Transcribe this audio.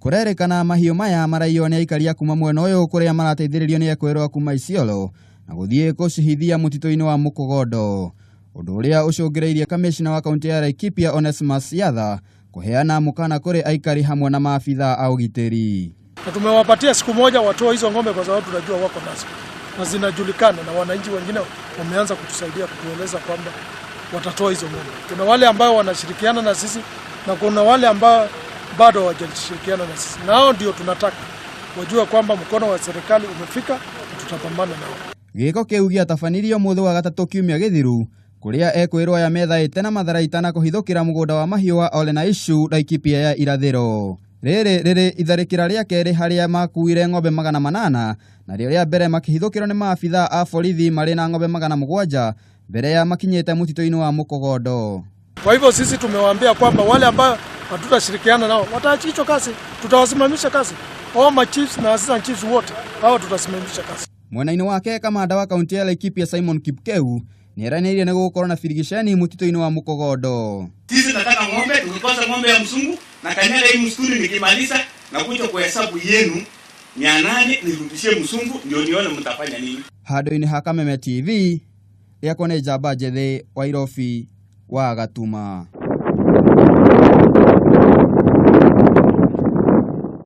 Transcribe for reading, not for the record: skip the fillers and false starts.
Kũrerĩkana mahiũ maya maraiywo nĩ aikari a kuma mwena ũyũ kũrĩa marateithĩrĩrio nĩ ekũĩrwo kuma Isiolo na gũthiĩ kũcihithia mũtitũ-inĩ wa Mũkogondo. Ũndũ ũrĩa ũcũngĩrĩirie kamĩcina wa kaunti ya Laikipia Onesmus Yatha kũheana mũkana kũrĩ aikari hamwe na maabitha a ũgitĩri. Na tumewapatia siku moja watoe hizo ng'ombe kwa sababu tunajua wako nazo na zinajulikana, na wananchi wengine wameanza kutusaidia kutueleza kwamba watatoa hizo ng'ombe. Kuna wale ambao wanashirikiana na sisi na kuna wale ambao bado hawajashirikiana na sisi, na hao ndio tunataka wajue kwamba mkono wa serikali umefika na tutapambana nao. Gĩko kĩu gĩatabanirio mũthĩ wa gatatũ kiumia gĩthiru kũrĩa ekwĩrwo aya methaĩte na matharaita na kũhithũkĩra mũgũnda wa mahiũ wa Ole Naishu Laikipia ya irathĩro. Rĩrĩ rĩrĩ itharĩkĩra rĩa kerĩ harĩa makuire ng'ombe 800 narĩo rĩa mbere makĩhithũkĩrwo nĩ maabitha a borithi marĩ na ng'ombe 700 mbere ya makinyĩte mũtitũ-inĩ wa Mũkogondo. Kwa hivyo sisi tumewaambia kwamba wale ambao hatutashirikiana nao wataachishwa kazi, tutawasimamisha kazi. All ma chiefs na assistant chiefs wote hao tutasimamisha kazi. Mwena-inĩ wake kamanda wa kaunti ya Laikipia Simon Kipkeu nĩeranĩire nĩ gũgũkorwo na birigiceni mũtitũ-inĩ wa Mũkogondo. Sisi tunataka ng'ombe, tukikosa ng'ombe ya mzungu na kanyaga hii msituni nikimaliza na kuja kwa hesabu yenu 800 nirudishie mzungu ndio nione mtafanya nini. Handũ-inĩ ha Kameme TV rĩakwa nĩ Njamba Njethĩ wa Irobi wa Gatuma.